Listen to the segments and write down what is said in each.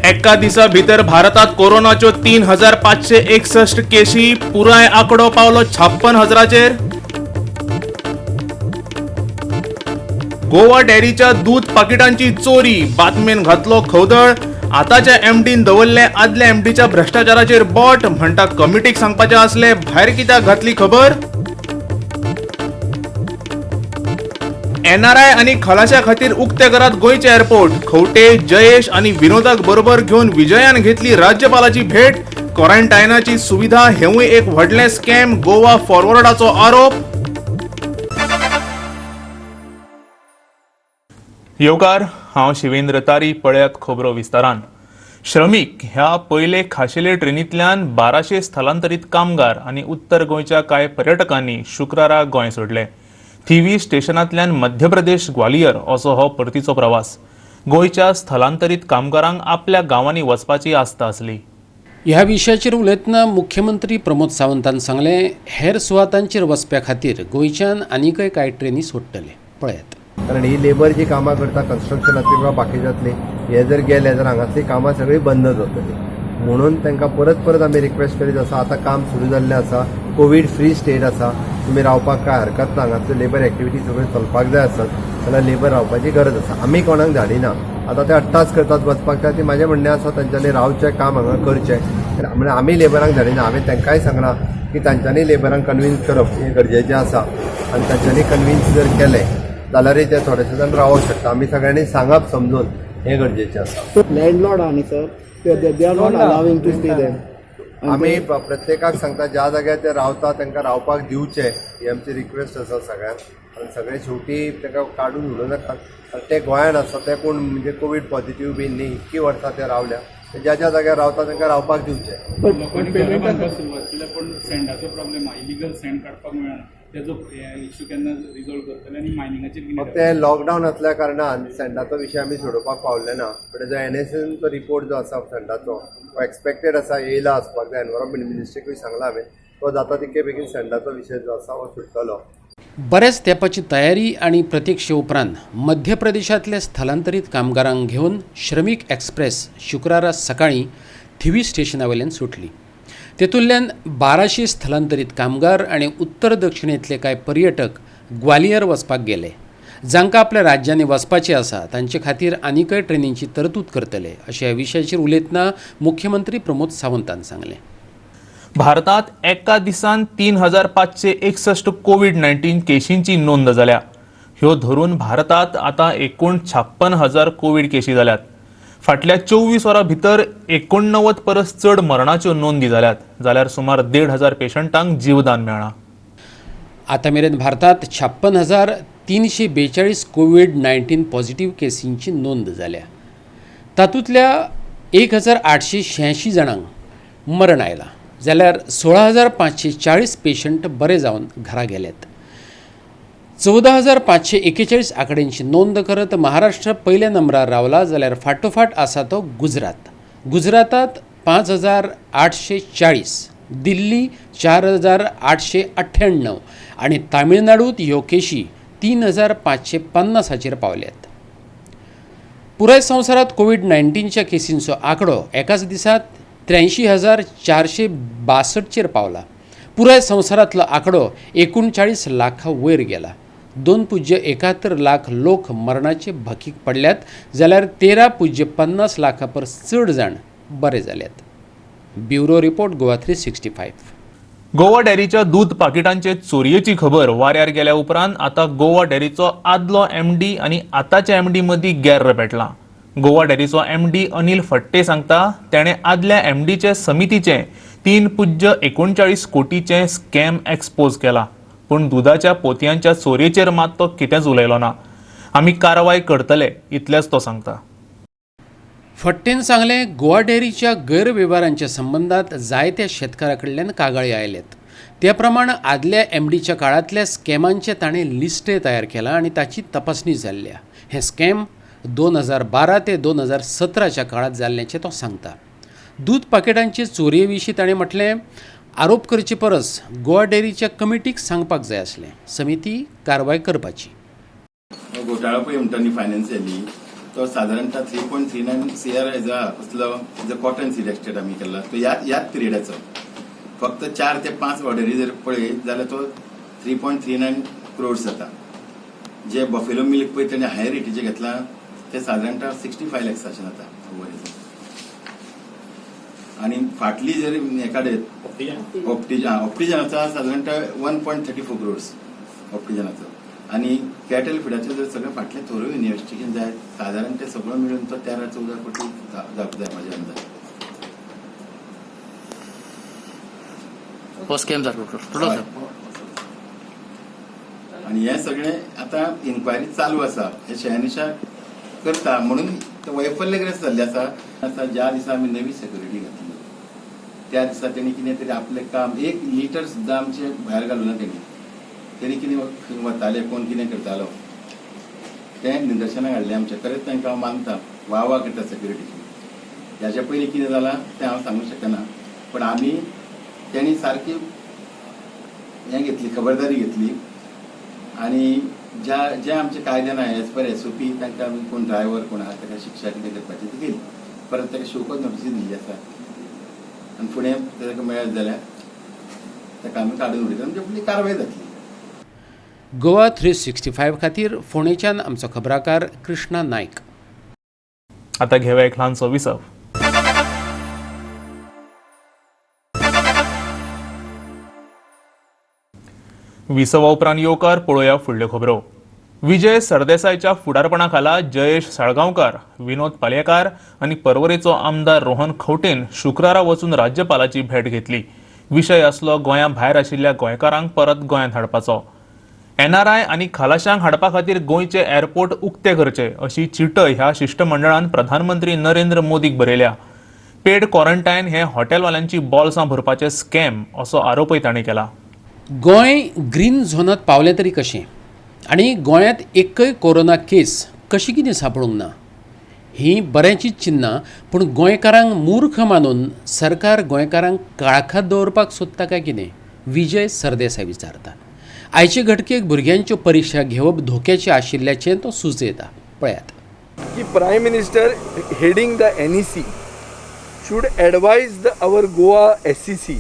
एका दिसा भितर भारतात कोरोनाच्यो 3561 केशी, पुराय आंकडो पावलो 56,000चेर. गोवा डेअरीच्या दूद पाकिटांची चोरी, बातमेन घातलो खवदळ. आताच्या एमडीन दवरले आदल्या एमडीच्या भ्रष्टाचाराचेर बोट, म्हणटा कमिटीक सांगपाचें आसलें, भायर कित्याक घातली खबर? एनआरआय आनी खलाशा खातीर उक्ते करात गोंयचे एअरपोर्ट. खवटे, जयेश आनी विनोदाक बरोबर घेवन विजयान घेतली राज्यपालाची भेट. क्वॉरंटायनाची सुविधा हेवूय एक व्हडलें स्कॅम, गोवा फॉरवर्डाचो आरोप. येवकार, हांव शिवेंद्र तारी. पळयात खबरो विस्तारान. श्रमीक ह्या पयले खाशेले ट्रेनींतल्यान 1200 स्थलांतरीत कामगार आनी उत्तर गोंयच्या कांय पर्यटकांनी शुक्रारा गोंय सोडलें. थिवी स्टेशनांतल्यान मध्य प्रदेश ग्वालियर असो हो परतीचो प्रवास. गोंयच्या स्थलांतरीत कामगारांक आपल्या गांवांनी वचपाची आस्था आसली. ह्या विशयाचेर उलयतना मुख्यमंत्री प्रमोद सावंतान सांगलें, हेर सुवातांचेर वचप्या खातीर गोंयच्यान आनीकय कांय ट्रेनी सोडटले. पळयात. कारण ही लेबर जी कामां करता कन्स्ट्रक्शनांतली किंवा बाकीच्यांतली, हे जर गेले जाल्यार हांगासली कामां सगळीं बंद जातली. म्हणून तांकां परत परत आमी रिक्वेस्ट करीत आसा. आतां काम सुरू जाल्लें आसा, कोवीड फ्री स्टेट आसा, तुमी रावपाक कांय हरकत ना. हांगासले लेबर एक्टिविटी सगळ्यो चलपाक जाय आसत जाल्यार लेबर रावपाची गरज आसा. आमी कोणाक धाडिना. आतां ते अट्टास करतात वचपाक, ते म्हाजें म्हणणें आसा तांच्यांनी रावचें, काम हांगा करचें. म्हणल्यार आमी लेबरांक धाडिना. हांवें तांकांय सांगलां की तांच्यांनी लेबरांक कन्विन्स करप हें गरजेचें आसा आनी तांच्यांनी कन्विन्स जर केलें जाल्यारय ते थोडेशे जाण रावंक शकता. आमी सगळ्यांनी सांगप समजून हें गरजेचें आसा. लँडलॉर्ड आहा न्ही sir, they are not allowing to stay there. आमी प्रत्येकाक सांगता, ज्या जाग्यार ते रावता तांकां रावपाक दिवचें, ही आमची रिक्वेस्ट आसा सगळ्यांक. आनी सगळे शेवटी तांकां काडून उडोवं नाकात, कारण ते गोंयान आसा, ते कोण म्हणजे कोवीड पॉझिटीव बीन न्ही. इतकी वर्सां ते रावल्या. ते ज्या ज्या जाग्यार रावता तांकां रावपाक दिवचें. लोकांनी घरां बांदपाक सुरवात केल्या, पूण सँडाचो प्रॉब्लेम आहा. इलिगल सँड काडपाक मेळना. तेजो इश्यू केन्ना रिजॉल्व करतले आनी मायनिंगाचेर कितें? फक्त हें लॉकडावन असल्या कारणान सँडाचो विशय आमी सोडोवपाक पावले ना. बट जो एनएसएनचो रिपोर्ट जो आसा सँडाचो, तो एक्सपेक्टेड आसा, येयला आसपाक जाय. एनवायरमेंट मिनिस्ट्रीकूय सांगला हांवें, तो जाता तितके बेगीन सँडाचो विशय जो आसा हो सुट्टलो. बऱ्याच तेंपाची तयारी आनी प्रतिक्षे उपरांत मध्य प्रदेशांतल्या स्थलांतरीत कामगारांक घेवन श्रमीक एक्सप्रेस शुक्रारा सकाळीं थिवी स्टेशना वयल्यान सुटली. तेतूंतल्यान 1200 स्थलांतरीत कामगार आनी उत्तर दक्षिणेंतले कांय पर्यटक ग्वालियर वचपाक गेले. जांकां आपल्या राज्यांनी वचपाचें आसा तांचे खातीर आनीकय ट्रेनींची तरतूद करतले, अशें ह्या विशयाचेर उलयतना मुख्यमंत्री प्रमोद सावंतान सांगलें. भारतात एका दिसान 3561 कोवीड 19 केशींची नोंद जाल्या. ह्यो धरून भारतात आतां एकूण 56,000 कोवीड केशी जाल्यात. फाटल्या 24 वरां भितर 89 परस चड मरणाच्यो नोंदी जाल्यात, जाल्यार सुमार 1,500 पेशंटांक जीवदान मेळ्ळां. आतां मेरेन भारतात 56,342 कोवीड 19 पॉझिटिव्ह केसींची नोंद जाल्या. तातूंतल्या 1886 जाणांक मरण आयलां, जाल्यार 16,540 पेशंट बरे जावन घरा गेल्यात. 14,541 आंकड्यांची नोंद करत महाराष्ट्र पयल्या नंबरार रावला, जाल्यार फाटोफाट आसा तो गुजरात. गुजरातांत 5840, दिल्ली 4898 आनी तामिळनाडूत ह्यो केशी 3550हाचेर पावल्यात. पुराय संवसारांत कोवीड 19च्या केसींचो आंकडो एकाच दिसात 83,462चेर पावला. पुराय संवसारांतलो आंकडो 39 लाखा वयर गेला. 2.71 लाख लोक मरणाचे भकीक पडल्यात, जाल्यार 13.50 लाखां परस चड जाण बरे जाल्यात. Bureau report, Goa 365. Goa डेअरीच्या दूद पाकिटांचे चोरयेची खबर वाऱ्यार गेल्या उपरांत आतां गोवा डेअरीचो आदलो एमडी आनी आतांच्या एमडी मदीं गैर पेटलां. गोवा डेअरीचो एमडी अनिल फट्टे सांगता, तेणें आदल्या एमडीचे समितीचें 3.39 कोटीचें स्कॅम एक्सपोज केला, पूण दुदाच्या पोतयांच्या चोरयेचेर मात तो कितेंच उलयलो ना. आमी कारवाय करतले इतलेंच तो सांगता. फट्टेन सांगलें, गोवा डेअरीच्या गैरवेव्हारांच्या संबंदात जायत्या शेतकारां कडल्यान कागाळी आयल्यात. त्या प्रमाण आदल्या एमडीच्या काळांतल्या स्कॅमांचें ताणें लिस्टय तयार केलां आनी ताची तपासणी जाल्ल्या. हें स्कॅम 2012 ते 2017च्या काळांत जाल्ल्याचें तो सांगता. दूद पाकिटांचे चोरये विशीं ताणें म्हटलें, आरोप करचे परस गोवा डेअरीच्या कमिटीक सांगपाक जाय आसलें, समिती कारवाय करपाची. घोटाळो पळय म्हणटा न्ही फायनान्सियली, तो सादारणतः 3.39 CR हेजो आहा. कसलो जो कॉटन सीड एक्सट्रेक्ट आमी केल्लो तो ह्याच पिरियडाचो फक्त 4 ते 5 ऑर्डरी जर पळयत जाल्यार तो 3.39 क्रोर्स जाता. जे बफेलो मिल्क पळय तेणे हाय रेटीचे घेतला ते सादारणतः 65 लॅक्साचे जाता ओवर. आणि फाटली जर हे काडत ऑप्टिजनाचो सादारणतः 1.34 क्रोर्स ऑप्टिजनाचो. आणि कॅटल फिडाचे जर सगळें फाटलें थोरो इन्व्हेस्टिगेशन जाय सादारण ते सगळं मिळून तो 13-14 कोटी जावंक जाय म्हाज्या अंदाज. हो स्कॅम सारको टोटल. आणि हे सगळें आतां इन्क्वायरी चालू आसा, हे शहानिशा करता म्हणून वैफल्यग्रस्त जाल्लें आसा. आतां ज्या दिसा आमी नवी सेक्युरिटी घातली त्या दिसा तेणी कितें तरी आपलें काम 1 लिटर सुद्दां आमचें भायर घालूना. तेणी तेणी कितें वताले कोण कितें करतालो तें निदर्शनाक हाडलें आमचें. खरेंच तांकां हांव मानता, वा वा करता सेक्युरिटीची. ह्याच्या पयलीं कितें जालां तें हांव सांगूंक शकना, पण आमी तेणी सारकी हें घेतली, खबरदारी घेतली. आनी ज्या जे आमचे कायद्यान आहा एज पर SOP तांकां आमी कोण ड्रायव्हर कोण आहा ताका शिक्षा कितें करपाची ती केली. परत ताका शोकॉज नोटीसी दिल्ली आसा आनी फुडें ताका मेळत जाल्यार ताका आमी काडून उडयतले, म्हणजे फुडली कारवाय जातली. गोवा 365 खातीर फोंडेच्यान आमचो खबराकार कृष्णा नायक. आता घेवया एक ल्हानसो विसव. विसवा उपरांत येवकार पळोवया फुडल्यो खबरो. विजय सरदेसायच्या फुडारपणा खाला जयेश साळगांवकार, विनोद पालयेकार आनी पर्वरेचो आमदार रोहन खंवटेन शुक्रारा वचून राज्यपालाची भेट घेतली. विशय आसलो गोंया भायर आशिल्ल्या गोंयकारांक परत गोंयांत हाडपाचो. एनआरआय आनी खलाशांक हाडपा खातीर गोंयचे एअरपोर्ट उक्ते करचे अशी चिटय ह्या शिश्टमंडळान प्रधानमंत्री नरेंद्र मोदीक बरयल्या. पेड क्वॉरंटायन हे हॉटेलवाल्यांची बॉल्सां भरपाचे स्कॅम असो आरोपय तांणी केला. गोंय ग्रीन झोनात पावलें तरी कशें आनी गोंयांत एकय कोरोना केस कशी कितें सांपडूंक ना हीं बऱ्याचीच चिन्नां, पूण गोंयकारांक मूर्ख मानून सरकार गोंयकारांक काळखांत दवरपाक सोदता काय कितें विजय सरदेसाय विचारता. आयचे घटकेक भुरग्यांच्यो परिक्षा घेवप धोक्याचें आशिल्ल्याचें तो सुचयता. पळयात की prime minister heading the NEC should advise the our Goa SCC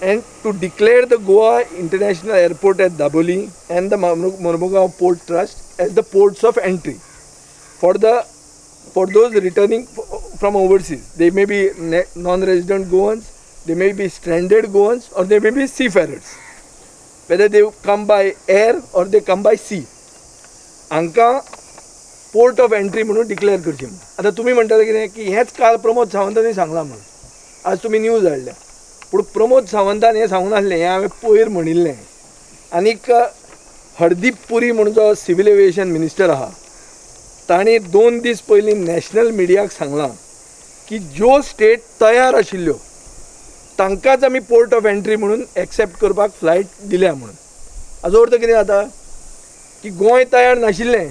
and to declare the Goa International Airport at Dabolim and the Mormugao Port Trust as the ports of entry for those returning from overseas. They may be non-resident Goans, they may be stranded Goans, or they may be seafarers. Whether they come by air or they come by sea. हांकां port of entry म्हणून declare करची म्हणून. आतां तुमी म्हणटले कितें की हेंच काल प्रमोद सावंतान सांगलां म्हणून आज तुमी न्यूज हाडल्या, पूण प्रमोद सावंतान हें सांगूंक नासलें, हें हांवें पयर म्हणिल्लें. आनीक हरदीप पुरी म्हणून जो सिवील एविएशन मिनिस्टर आहा ताणें 2 दीस पयलीं नॅशनल मिडियाक सांगलां की ज्यो स्टेट तयार आशिल्ल्यो तांकांच आमी पोर्ट ऑफ एंट्री म्हणून एक्सेप्ट करपाक फ्लायट दिल्या म्हणून. हाजो अर्थ कितें जाता की गोंय तयार नाशिल्लें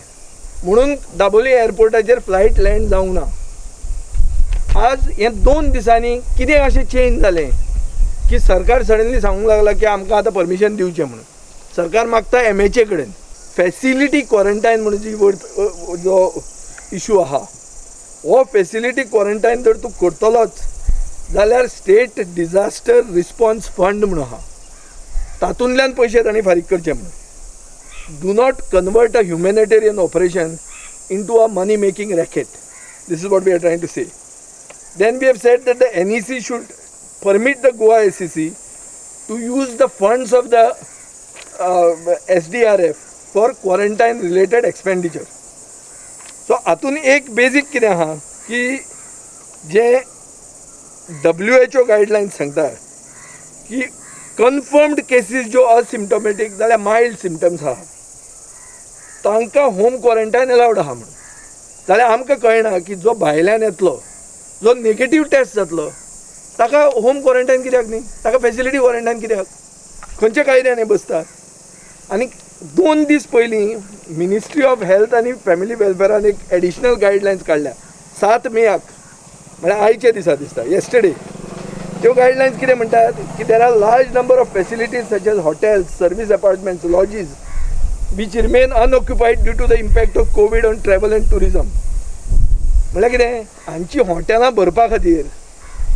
म्हणून दाबोली एअरपोर्टाचेर फ्लायट लँड जावंक ना. आज हें 2 दिसांनी कितें अशें चेंज जालें की सरकार सडनली सांगूंक लागला की आमकां आतां परमिशन दिवचें म्हणून. सरकार मागता MHA कडेन फॅसिलिटी क्वॉरंटायन म्हणून जी वर्ड जो इशू आहा हो फॅसिलिटी क्वॉरंटायन जर तूं करतलोच जाल्यार स्टेट डिझास्टर रिस्पॉन्स फंड म्हणून आहा तातूंतल्यान पयशे तांणी फारीक करचे म्हणून. Do not convert a humanitarian operation into a money making racket. This is what we are trying to say. Then we have said that the NEC should permit the Goa SCC to use the funds of the SDRF for quarantine related expenditure. So हातून एक basic कितें आहा की जे WHO guidelines सांगता की confirmed cases ज्यो असिम्टोमॅटीक जाल्यार mild symptoms आहा तांकां होम क्वॉरंटायन अलावड आहा म्हणून. जाल्यार आमकां कळना की जो भायल्यान येतलो जो नेगेटीव टेस्ट जातलो ताका होम क्वॉरंटायन कित्याक न्ही, ताका फॅसिलिटी क्वॉरंटायन कित्याक, खंयच्या कायद्यान हें बसता. आनी 2 दीस पयलीं मिनिस्ट्री ऑफ हेल्थ आनी फॅमिली वेलफेरान एक एडिशनल गायडलायन्स काडल्या 7 मेयाक, म्हळ्यार आयच्या दिसा दिसता येस्टरडे. त्यो गायडलायन्स कितें म्हणटात की there are large number of facilities such as hotels, service apartments, lodges which remain unoccupied due to the impact of COVID on travel and tourism. म्हणल्यार कितें, हांची हॉटेलां भरपा खातीर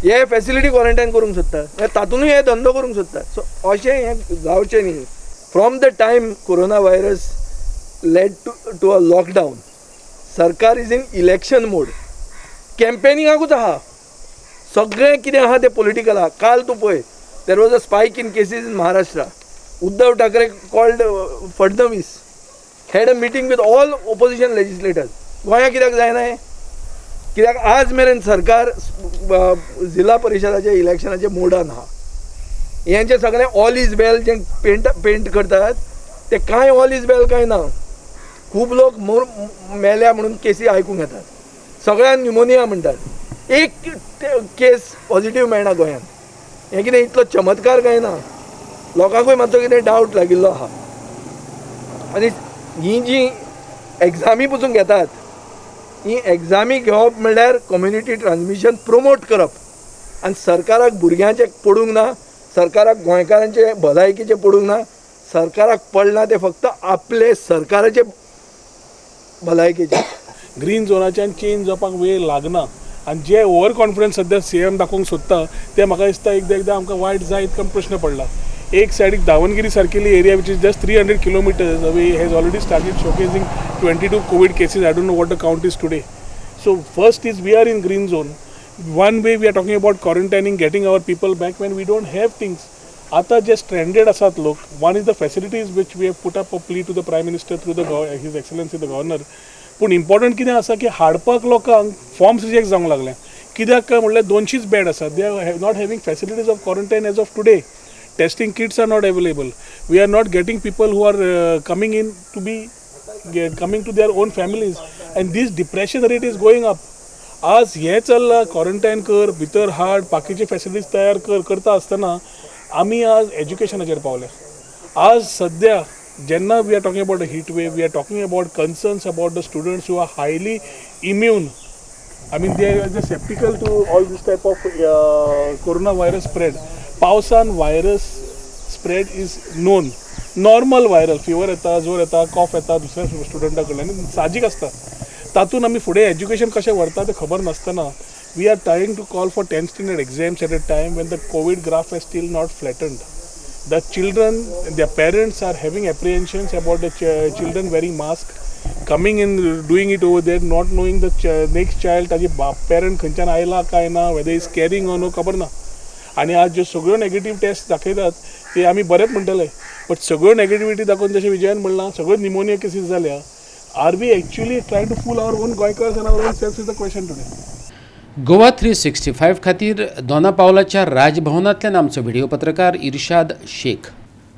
हे फॅसिलिटी क्वॉरंटायन करूंक सोदतात, तातूंतय हे धंदो करूंक सोदतात. सो अशें हें जावचें न्ही. From the time corona virus led to a lockdown, सरकार is in election mode. कॅम्पेनिंगाकूच आहा, सगळें कितें आहा तें पॉलिटिकल आहा. काल तूं पळय, there was a spike in cases in Maharashtra. Uddhav Thackeray called Fadnavis, had a meeting with all opposition legislators. गोंया कित्याक जायना हें? कित्याक आज मेरेन सरकार जिल्हा परिशदाच्या इलेक्शनाचे मोडान आहा. हेंचें सगळें ऑल is वेल जें पेंट करतात ते कांय ऑल is वेल कांय ना. खूब लोक मेल्या म्हणून केसी आयकूंक येतात, सगळ्यांक न्युमोनिया म्हणटात, एक केस पॉझिटीव मेळना गोंयांत. हें कितें इतलो चमत्कार कांय ना. लोकांकूय मातसो कितें डावट लागिल्लो आहा. आनी ही जी एग्जामी पसून घेतात, ही एग्जामी घेवप म्हणल्यार कम्युनिटी ट्रान्समिशन प्रोमोट करप. आनी सरकाराक भुरग्यांचें पडूंक ना, सरकाराक गोंयकारांचे भलायकीचें पडूंक ना, सरकाराक पडलां तें फक्त आपले सरकाराचे भलायकेचें. ग्रीन झोनाच्यान चेंज जावपाक वेळ लागना आनी जे ओवर कॉन्फिडन्स सद्या सीएम दाखोवंक सोदता ते म्हाका दिसता एकदां एकदां आमकां वायट जायत काय प्रश्न पडला. एक सायडीक Davangere सारकेली area which is just 300 kilometres away has already started showcasing 22 COVID cases. I don't know what the count is today. So first is we are in green zone. One way we are talking about quarantining, getting our people back when we don't have things. आता जे stranded आसात लोक, one is the facilities which we have put up a plea to the prime minister through the his excellency the governor. पूण important कितें आसा की हाडपाक लोकांक forms reject जावंक लागले. कित्याक काय म्हणल्यार 200 बेड आसात, they are not having facilities of quarantine as of today. Testing kits are not available. We are not getting people who are coming in to be coming to their own families, and this depression rate is going up. आज हें चल्लां, quarantine कर, भितर हाड, बाकीचे facilities तयार कर, करता आसतना आमी आज एज्युकेशनाचेर पावले. आज सद्या जेन्ना we are talking about a heat wave, we are talking about concerns about the students who are highly immune. I mean they are sceptical to all this type of corona virus spread. पावसान virus spread is known, normal viral fever येता, जोर येता, कॉफ येता दुसऱ्या स्टुडंटा कडल्यान, साहजीक आसता. तातूंत आमी फुडें एज्युकेशन कशें व्हरता तें खबर नासतना we are trying to call for 10th standard exams at a time when the COVID graph has still not flattened. The children, their parents are having apprehensions about the children wearing mask, coming in, doing it over there, not knowing the next child ताजे parent खंयच्यान आयला काय ना, whether is carrying or no खबर ना. आनी आज ज्यो सगळ्यो नेगेटीव टेस्ट दाखयतात ते आमी बरेंच म्हणटले, बट सगळ्यो नेगेटिविटी दाखोवन जशें विजयान म्हणलां सगळ्यो निमोनिया केसीस जाल्या. Are we actually trying to fool our own Goenkars and our own self is the question today. Goa 365 खातीर दोना पावलाच्या राजभवनांतल्यान आमचो व्हिडिओ पत्रकार इर्शाद शेख.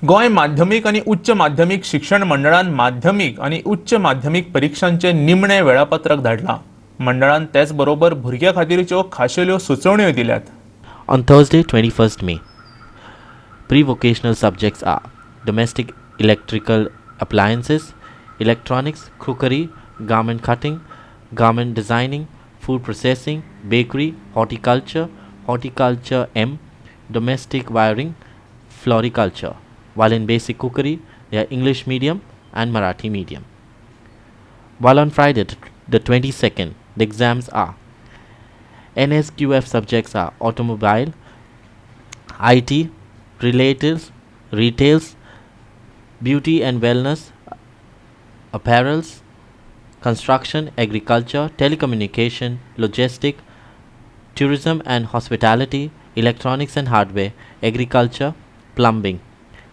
गोंय माध्यमीक आनी उच्च माध्यमीक शिक्षण मंडळान माध्यमीक आनी उच्च माध्यमीक परिक्षांचे निमणे वेळापत्रक धाडलां. मंडळान तेच बरोबर भुरग्यां खातीरच्यो खाशेल्यो सुचोवण्यो दिल्यात. On Thursday, 21st May, pre-vocational subjects are domestic electrical appliances, electronics, cookery, garment cutting, garment designing, food processing, bakery, horticulture, horticulture M, domestic wiring, floriculture. While in basic cookery, they are English medium and Marathi medium. While on Friday, the 22nd, the exams are NSQF subjects are automobile, IT, relatives, retails, beauty and wellness, apparels, construction, agriculture, telecommunication, logistic, tourism and hospitality, electronics and hardware, agriculture, plumbing,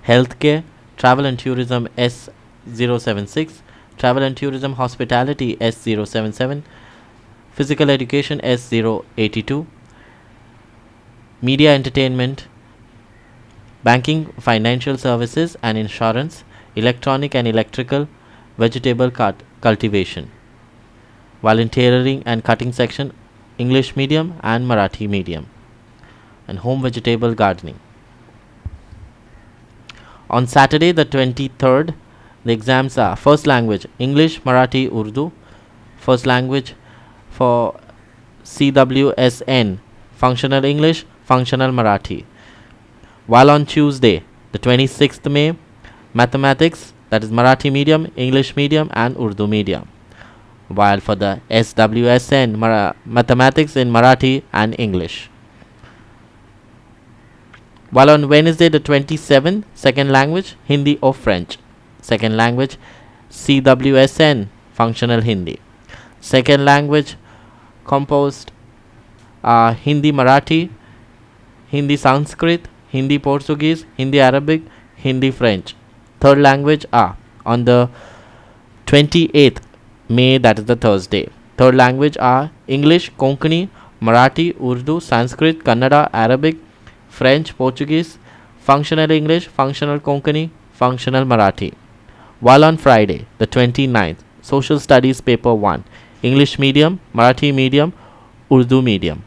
healthcare, travel and tourism S076, travel and tourism hospitality S077, physical education S082, media entertainment, banking, financial services and insurance, electronic and electrical, vegetable cultivation. While in tailoring and cutting section, English medium and Marathi medium, and home vegetable gardening. On Saturday the 23rd, the exams are first language English, Marathi, Urdu, first language for CWSN, functional English, functional Marathi. While on Tuesday the 26th May, mathematics, that is Marathi medium, English medium and Urdu medium. While for the SWSN, Mathematics in Marathi and English. While on Wednesday the 27th, second language Hindi or French. Second language CWSN, functional Hindi. Second language composed Hindi Marathi, Hindi Sanskrit, Hindi Portuguese, Hindi Arabic, Hindi French. Third language are on the 28th May, that is the Thursday. Third language are English, Konkani, Marathi, Urdu, Sanskrit, Kannada, Arabic, French, Portuguese, functional English, functional Konkani, functional Marathi. While on Friday, the 29th, Social Studies Paper 1, English medium, Marathi medium, Urdu medium.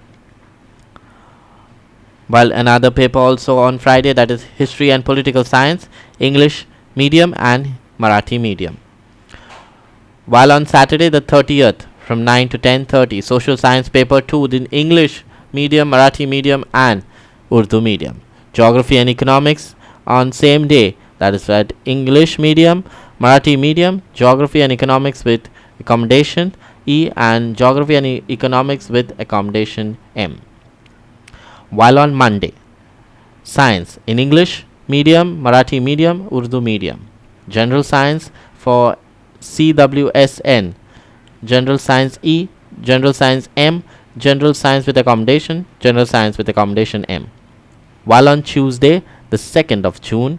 While another paper also on Friday, that is History and Political Science, English medium and Marathi medium. While on Saturday the 30th from 9 to 10:30, Social Science Paper 2 in English medium, Marathi medium and Urdu medium. Geography and Economics on same day, that is at English medium, Marathi medium, Geography and Economics with accommodation E and Geography and Economics with accommodation M. While on Monday, Science in English medium, Marathi medium, Urdu medium. General Science for CWSN, General Science E, General Science M, General Science with accommodation, General Science with accommodation M. While on Tuesday, the 2nd of June,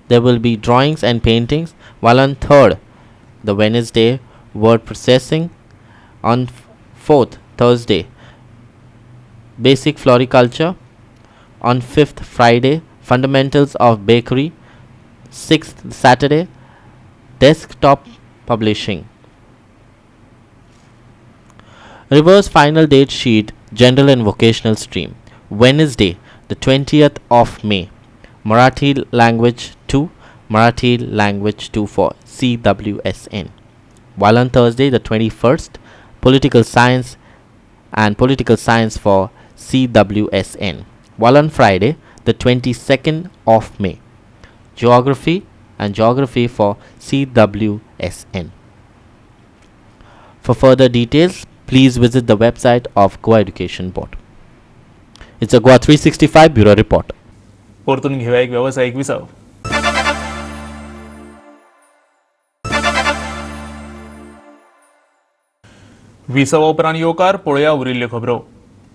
there will be drawings and paintings. While on 3rd, the Wednesday, word processing. On 4th, Thursday, basic floriculture. On 5th, Friday, fundamentals of bakery. 6th, Saturday, desktop publishing. Reverse final date sheet, general and vocational stream. Wednesday, the 20th of May, Marathi language 2, Marathi language 2 for CWSN. While on Thursday, the 21st, political science and political science for CWSN. While on Friday, the 22nd of May, geography and geography for CWSN. For further details, please visit the website of Goa Education Board. It's a Goa 365 Bureau report. परतून घेऊया एक व्यावसायिक विसव. विसवा उपरांत येवकार पळोवया उरिल्ल्यो खबरो.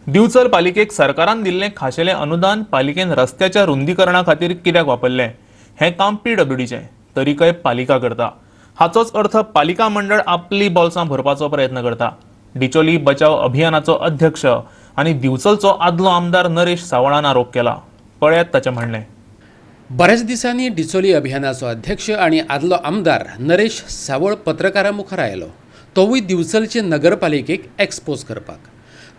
दिवचल पालिकेक सरकारान दिल्लें खाशेलें अनुदान पालिकेन रस्त्याच्या रुंदीकरणा खातीर कित्याक वापरलें हें काम पीडब्ल्यूडीचें तरीकय पालिका करता. हाचोच अर्थ पालिका मंडळ आपली बोल्सां भरपाचो प्रयत्न करता. डिचोली बचाव अभियानाचो अध्यक्ष आनी दिवचलचो आदलो आमदार नरेश सावळान आरोप केला. पळयात ताचें म्हणणें. बऱ्याच दिसांनी डिचोली अभियानाचो अध्यक्ष आनी आदलो आमदार नरेश सावळ पत्रकारां मुखार आयलो, तोवूय दिवचलचे नगरपालिकेक एक्सपोज करपाक.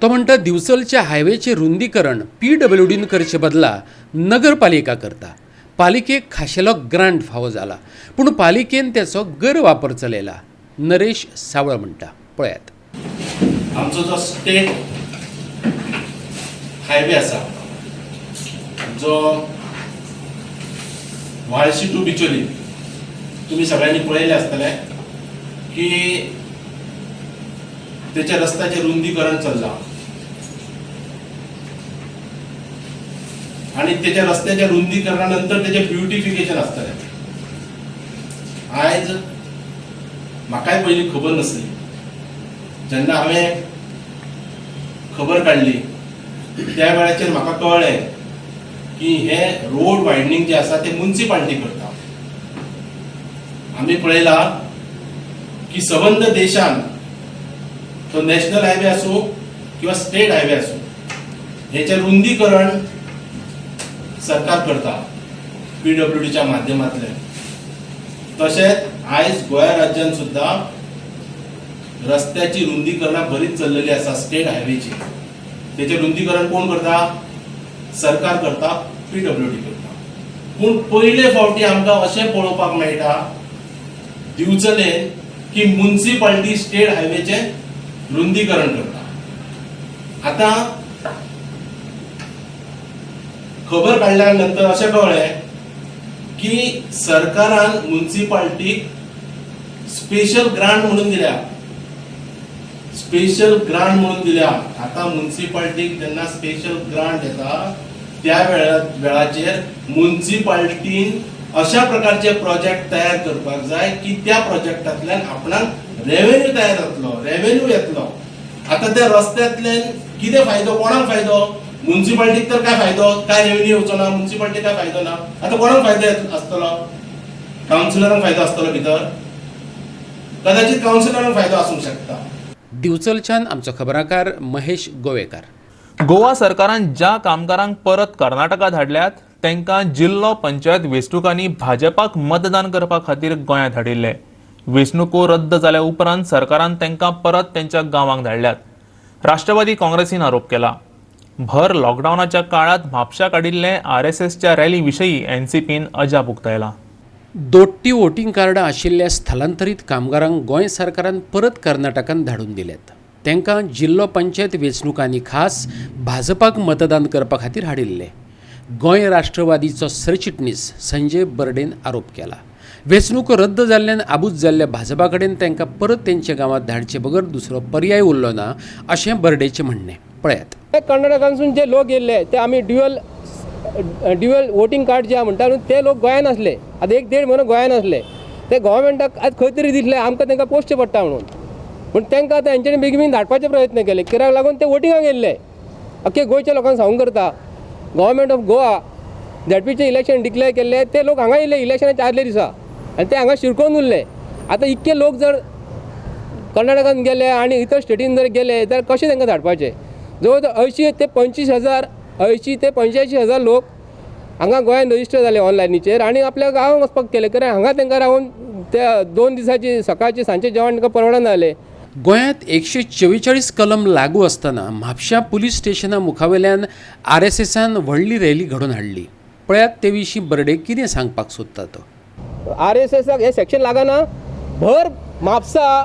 तो म्हणटा दिवचलच्या हायवेचें रुंदीकरण पीडब्ल्यूडीन करचे बदला नगरपालिका करता. पालिकेक खाशेलो ग्रांट फावो जाला, पूण पालिकेन त्याचो गैरवापर चलयला. नरेश सावळ म्हणटा, पळयात. आमचो जो स्टेट हायवे आसा जो व्हाळशी टू बिचोली, तुमी सगळ्यांनी पळयलें आसतलें की तेच्या रस्त्याचें रुंदीकरण चल्लां आनी तेच्या रस्त्याच्या रुंदीकरणा नंतर तेचें ब्युटिफिकेशन आसतलें. आयज म्हाकाय पयलीं खबर नासली, जेन्ना हांवें खबर काडली त्या वेळाचेर म्हाका कळ्ळें की हे रोड वायडनींग जें आसा तें मुन्सिपालिटी करता. आमी पळयलां की सबंद देशान तो नॅशनल हायवे आसूं किंवा स्टेट हायवे आसूं हेचें रुंदीकरण सरकार करता पीडब्ल्यूडीच्या माध्यमांतल्यान. तशेंच आयज गोंया राज्यान सुद्दां रस्त्याची रुंदीकरणां बरीच चल्लेली आसा स्टेट हायवेची. तेचें रुंदीकरण कोण करता? सरकार करता, पीडब्ल्यूडी करता. पूण पयले फावटी आमकां अशें पळोवपाक मेळटा दिवचलेन की मुन्सिपालिटी स्टेट हायवेचें रुंदीकरण करता. आतां खबर काडल्या नंतर अशें कळ्ळें की की सरकारान मुन्सिपाल्टीक स्पेशल ग्रांट म्हणून दिल्या, स्पेशल ग्रांट म्हणून दिल्या. आतां मुन्सिपाल्टीक जेन्ना स्पेशल ग्रांट येता त्या वेळाचेर मुन्सिपाल्टीन अशा प्रकारचे प्रोजेक्ट तयार करपाक जाय की त्या प्रोजेक्टांतल्यान आपणाक रेव्हेन्यू तयार जातलो, रेव्हेन्यू येतलो. आतां त्या रस्त्यांतल्यान कितें फायदो, कोणाक फायदो? मुन्सिपाल्टीक तर काय फायदो, काय रेव्हेन्यू येवचो ना, मुन्सिपाल्टीक काय फायदो ना. आतां कोणाक फायदो आसतलो? कावन्सिलरांक फायदो आसतलो भितर, कदाचित कावन्सिलरांक फायदो आसूंक शकता. दिवचलच्यान आमचो खबराकार महेश गोवेकार. गोवा सरकारान ज्या कामगारांक परत कर्नाटका धाडल्यात तांकां जिल्लो पंचायत वेंचणुकांनी भाजपाक मतदान करपा खातीर गोंयांत धाडिल्ले. वेंचणुको रद्द जाल्या उपरांत सरकारान तांकां परत तेंच्या गांवांक धाडल्यात. राष्ट्रवादी काँग्रेसीन आरोप केला. भर लॉकडावनाच्या काळात म्हापशा काडिल्ले आरएसएसच्या रॅली विशयी एनसीपीन अजाप उक्तायला. दोट्टी वोटींग कार्डां आशिल्ल्या स्थलांतरीत कामगारांक गोंय सरकारान परत कर्नाटकान धाडून दिल्यात. तांकां जिल्लो पंचायत वेंचणुकांनी खास भाजपाक मतदान करपा खातीर हाडिल्ले. गोंय राष्ट्रवादीचो सरचिटणीस संजय बर्डेन आरोप केला. वेंचणूक रद्द जाल्ल्यान आबूज जाल्ल्या भाजपा कडेन तांकां परत तेंच्या गांवांत धाडचे बगर दुसरो पर्याय उरलो ना अशें बर्डेचें म्हणणें. पळयात. कर्नाटकांतसून जे लोक येयल्ले ते आमी ड्युअल वोटींग कार्ड जे म्हणटा न्हू ते लोक गोंयान आसले. आतां एक देड म्हयनो गोंयान आसले. ते गव्हर्मेंटाक आयज खंय तरी दिसलें आमकां तांकां पोसचें पडटा म्हणून, पूण तांकां आतां हेंच्यांनी बेगीन बेगीन धाडपाचे प्रयत्न केले. कित्याक लागून ते वोटिंगाक येयल्ले. अख्खे गोंयच्या लोकांक सांगूंक करता गव्हर्मेंट ऑफ गोवा झेडपीचें इलेक्शन डिक्लेअर केल्ले ते लोक हांगा येयले इलेक्शनाच्या आदल्या दिसा आनी ते हांगा शिरकोवन उरले. आतां इतके लोक जर कर्नाटकान गेले आनी इतर स्टेटीन जर गेले जाल्यार कशें तांकां धाडपाचें? जवळ जवळ 80 ते 25,000 80 ते 85,000 लोक हांगा गोंयांत रजिस्टर जाले ऑनलायनीचेर आनी आपल्या गांवांत वचपाक केले. कारण हांगा तांकां रावन त्या 2 दिसाची सकाळचे सांजचे जेवण तांकां परवडना जालें. गोंयांत 144 कलम लागू आसतना म्हापशा पुलीस स्टेशना मुखावेल्यान आरएसएसान व्हडली रॅली घडोवन हाडली. पळयात ते विशीं बर्डे कितें सांगपाक सोदता तो. आरएसएसाक हें सेक्शन लागना. भर म्हापसा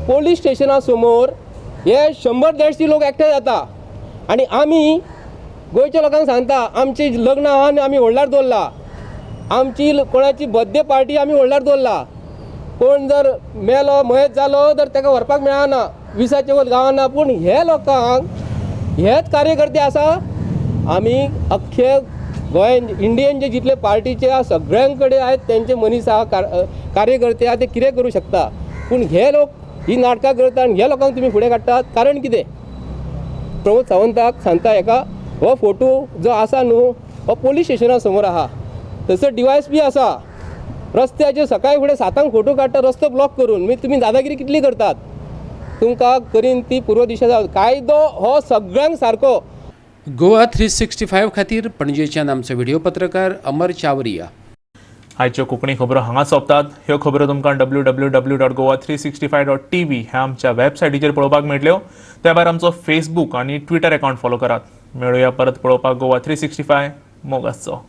पोलीस स्टेशना समोर हे 100-150 लोक एकठांय जाता आनी आमी गोंयच्या लोकांक सांगता आमची लग्न आहा आनी आमी व्हडल्यार दवरला, आमची कोणाची बर्थडे पार्टी आमी व्हडल्यार दवरला, कोण जर मेलो मयत जालो तर ताका व्हरपाक मेळना, 20 वयर गावना. पूण हे लोकांक हेच कार्यकर्ते आसा. आमी अख्खे गोंय इंडियन जे जितले पार्टीचे आहा सगळ्यां कडेन आहेत तेंचे मनीस आहा कार्यकर्ते आहा ते कितें करूं शकता. पूण हे लोक ही नाटकां करता आनी ह्या लोकांक तुमी फुडें काडटात कारण कितें? प्रमोद सावंताक सांगता हेका हो फोटो जो आसा न्हू हो पोलीस स्टेशना समोर आहा. थंयसर डिवायस बी आसा. रस्त्याचेर सकाळी फुडें 7 फोटो काडटा रस्तो ब्लॉक करून. मागीर तुमी दादागिरी कितली करतात? तुमकां करीन ती पूर्व दिशा. कायदो हो सगळ्यांक सारको. गोवा 365 खातीर पणजेच्यान आमचो व्हिडिओ पत्रकार अमर चावरिया. आयच्यो कोंकणी खबरो हांगा सोंपतात. ह्यो खबरो तुमकां www.goa365.tv ह्या आमच्या वेबसायटीचेर पळोवपाक मेळटल्यो. त्या भायर आमचो फेसबूक आनी ट्विटर अकाउंट फॉलो करात. मेळुया परत पळोवपाक गोवा 365. मोग आसचो.